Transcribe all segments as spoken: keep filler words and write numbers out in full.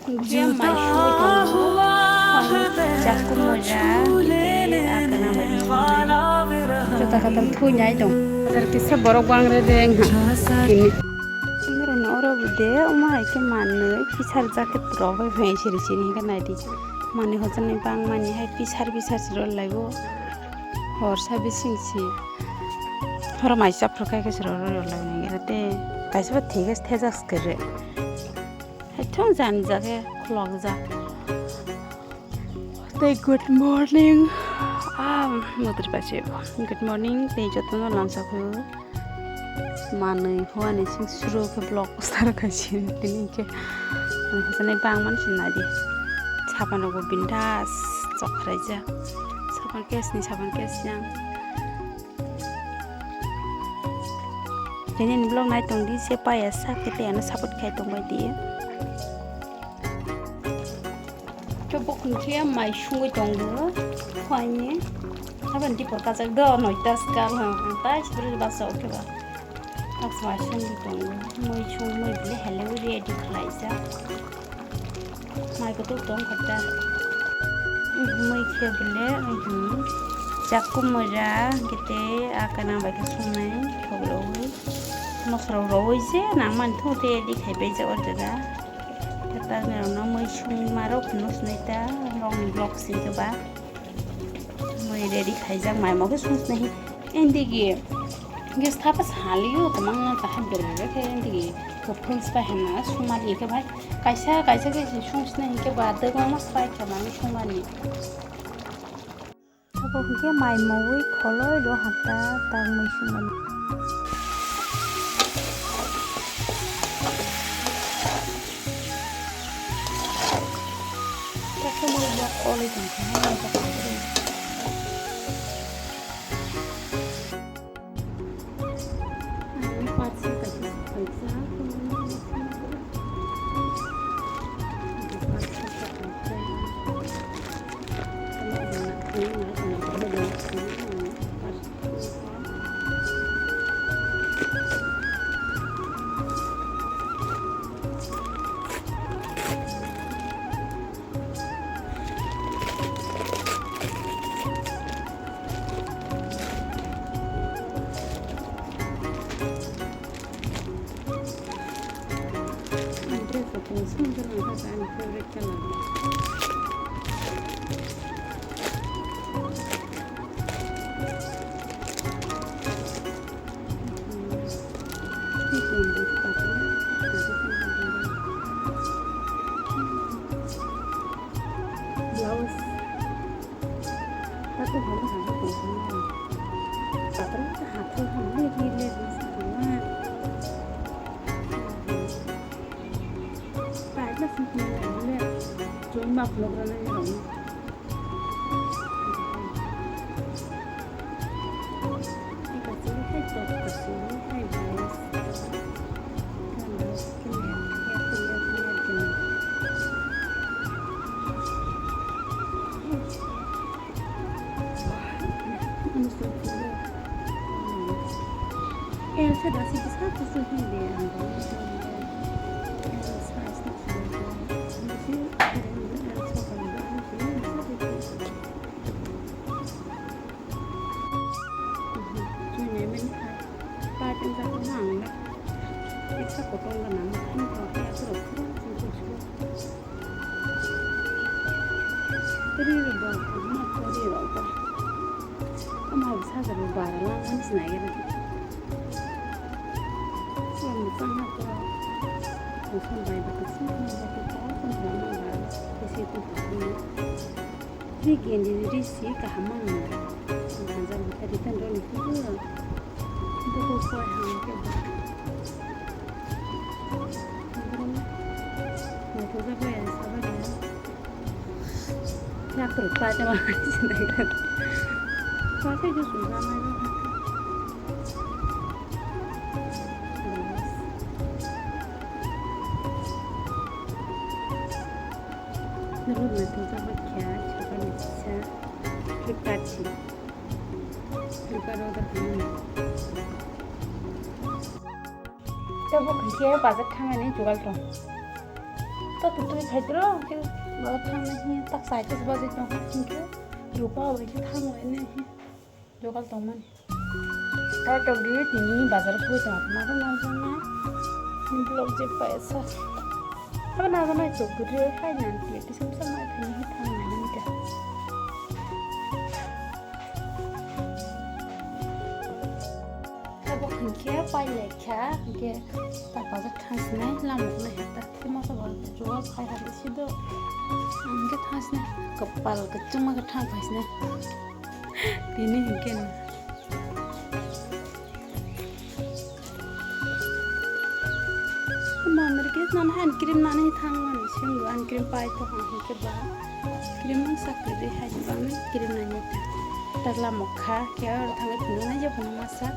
Juta mai sui tongo. Chaku moja, tei akana bai sui. Juta khatam thui nai tong. Bazar kisa borok bang re de wngha. Kini. Singrok no oro bo de, omo hai khe manwi pisar jacket rok bai phai siri siri hinkhe nai di. Manwi hojaknai bang mani hai pisar pisar se rw lai o. Horsa bising si. Horo mai chapra khai khe se rw rw lai nai te. Kaisa ba thik as thejak se kere. Hai thung jan jage khulok jak. Tei good morning. Ah, mother pache. Good morning. Tei jotono lamsa khu. Manwi huani sing suru khe block star khai sin tini khe. Ani hosani bang man sin nai di. Sapan rok bo bindas chok kharai jak. Sapan case ni sapan case yang. Tini ni vlog nai tong di, se paya sak khe tei ano support khai tong bai di. Khe bo khun khe mai sungwi tong di, phaini. Haban dipor kajak do, noita skal ha, tai sibri basa o khe ba. Tak mai sungwi tong di, mai sung mai bile hele ready khlai jak. Mai kutuk tong kha ta. Mui khe bele, mhm. Chakku moja, kete, akana bai khe sungnai, thok rogwi. Mosra rogwi se, nang man thu te, di khai bai ja o jaga. Kata nang no mui sung maro, phunuk sunai ta, rong block sing khe ba. Mui ready khaijak, mai mo khe sung sini. Endigi gas thapa saliyo, kwbangma kaham berere khe endigi kwphwng spai hamna sumali khe bai. Kaisa, kaisa khe si sung sini hinkhe ba dwgma ma spai khe mani sumali. Abo hinkhe mai mui kholoi lo hapta tang mui sumali. Ang dress rok bo swnam jora wngkha, ani favorite colour. Blouse. Tato hamo hamo tongthokma. Tato hamo hamo le le le le sakma. Taila sini le le. Join ma vlog rana ya. Chwng nai mani kha, part wngkha tongma ang na. Eksa kotor wngkha nang, wngkha khe aswk rok phuru phuru phuru. Ri rok bo, ma kha ri rok bo. Ama bo saja bo bara langmani se nai ri. Chwng bo chang ha to. Mosol bai ba kwchwng wngkha to, kotor wngkha ma ba. Kesi to ba. Ri gendi ri si kaham manwi. Ang hanjak bwkha ri tani rw ni phuru. Bukur koi ham khe ba. Naithok jak bai ang saba de. Yak rw pa jama sinai ka. Pa se ju su jama ro. Nurut naithok jak bai khe saba ni sa. Flipkart si. Flipkart order khainani. Tei bo khaikhe bazar thangnani jugal tong. Twi phaitro, hwnkhe bazar thangna hiya tak chai ta bajai tong hwnkhe rupa bai khe thang lai nai hiya jogal tongmani. Kaitor di tini bazar phui tong ma ko nang jana. Vlog je paisa. Abo nang jana chok guri hai nan ti kisam sam mai thani hi thang nai ni ka. Abo hwnkhe pai lai kha, hwnkhe ta bazar thang sinai lama khwlai kha ta. Tei masa bo chuwak phai ha bisi do. Ang khe thang sini kopal kwchwngma khe thang phai sini. Tini hinkhe no. Mandir khe nang hand cream nani thang mani sini hand cream pai to hang hinkhe ba. Cream nang sak khe de hai ba cream nani ta. Tagla mokha khe aro thang phunuk nai je phunuk masa.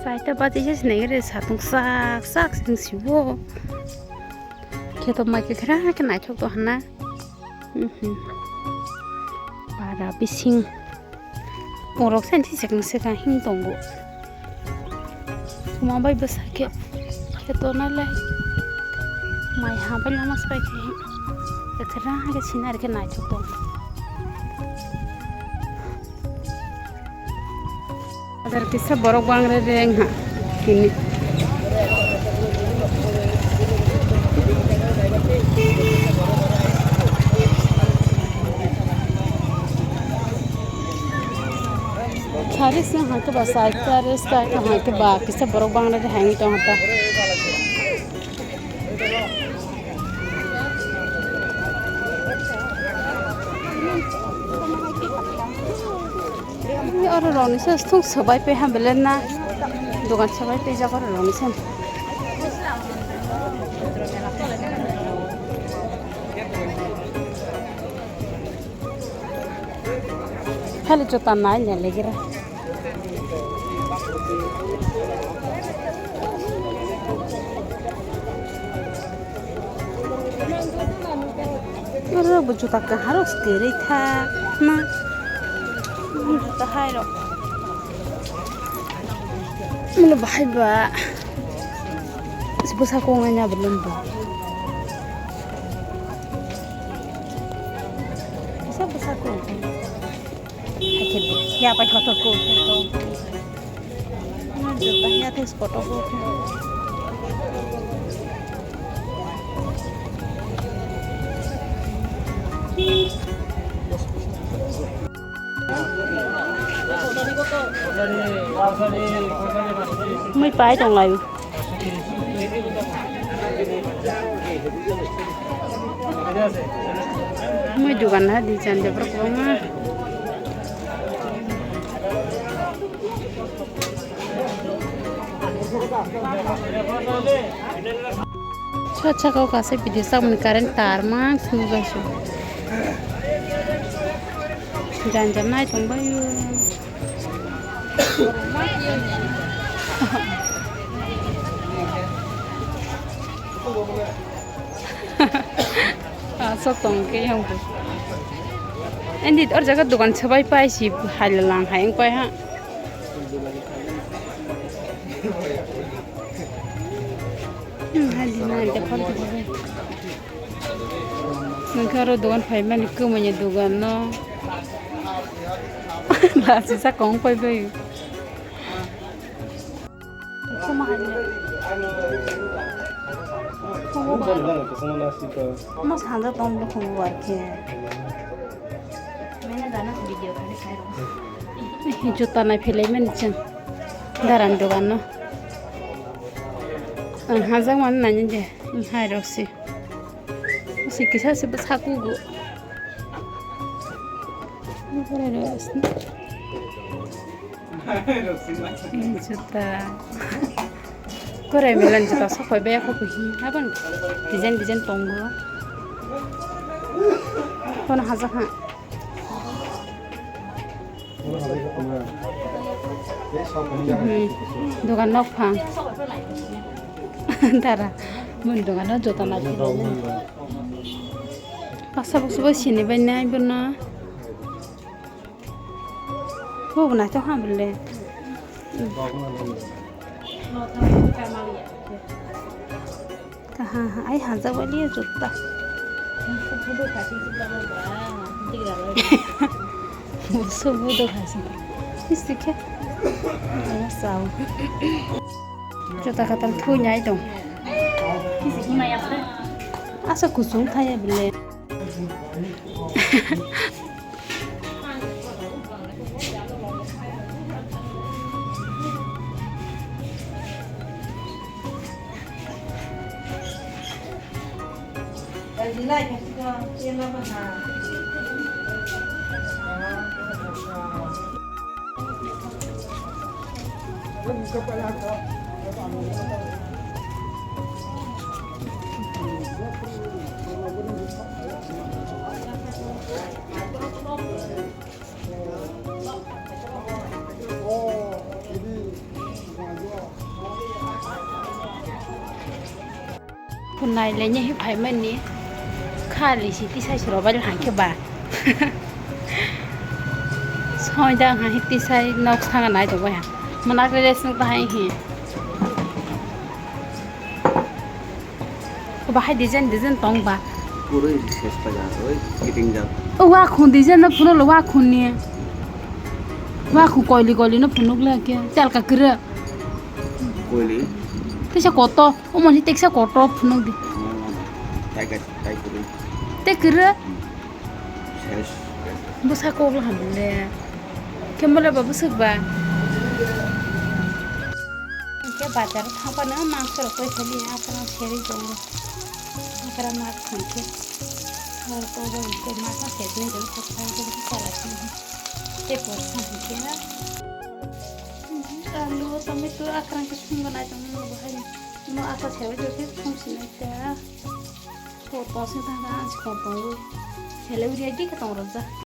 Saita bati se sinai re satung sak sak sing sibo. Kheto mai khe khera khe naithok to hana. Mhm. Para bising. Borok sen si sekang sekang hing tongo. Tuma bai bwsa khe kheto nai le. Mai ha bai lama spai khe. Khera khe sinar khe naithok tongo. Bazar kisa borok bang re reng ha kini. Sari se ha ke ba sai sari sai ha ke ba kisa borok bang re reng ha tong ha ta. Oro roni se thung sobai pe ha bele na dogan sobai pe jago roni se. Hali jota nai ne legira. Oro bo juta kaha rok se kwrwi tha na. Juta hai rok. Mula bahai ba. Bwsa kong ai na belum ba. Bwsa bwsa kong. Hai khe ya pai kotor ko. Jota ya tes kotor ko. Mui pai tong lai. Mui dugan ha di chan jabra kwbangma. Sa saka o kaisa video sakmani current tar mang swngjak se. Janja nai tong bai o. Aswk tong khe yang bo. Endi or jaga dogan swbai pai si hai lang hai wng pai ha. Hmm, hai di na ante phone tu. Nang khe aro dogan phaimani kwmani dogan no. Lasi sa kong pai bai. Sama hai. Mas handa tong bo khungo bar khe. Mene dana video kare khai ro. Juta nai philai mani chwng. Daran dogan no. Ang hajak mani nani je. Hai rok si. Si kisa si bwsa kugo. Juta. Korai milan juta sok pai baya kho kuhi. Abang design design tongo. Kono hajak ha. Hmm. Dogan nok phang. Dara. Mun dogan no juta na. Paksa buksu bo sini bai nai bono. Bo bo naithok ha bole. Kaha ha, ai hajak wali ya jutta. Musu budo khasi. Isi khe. Sao. Jota katal thui nyai dong. Asa kusung thaya bile. Phunai le nyahi phaimani khali si tisai suro bai hangkhe ba. Soi da hangkhe tisai nok sanga nai tongbai ha. Manak le sung ta hai hi. Bahai design design tong ba. Purui ses paja, oi, kiting jat. O wa khun design no phuno lo wa khun ni. Wa khun koili koili no phunuk le ke. Chal ka kre. Koili. Tisa koto. Omo ni teksa kotor phunuk di. Tai ka, tai kuri. Te kiri. Ses. Bwsa kok laham le. Kemole ba bwswk ba. Ke bazar thangpa no mangso rok koi thani akara seri tongo. Akara mak thangke. Aro to bo ke mak ma seri ni jeng kok thang ko chala thang. Te por thang ke. Alu tomato akara ke thang ba nai tong no bahai. Mo asa sewa jose thong sinai ta. Ko to se ta ga ko to. Hele uri adi ka tong roja.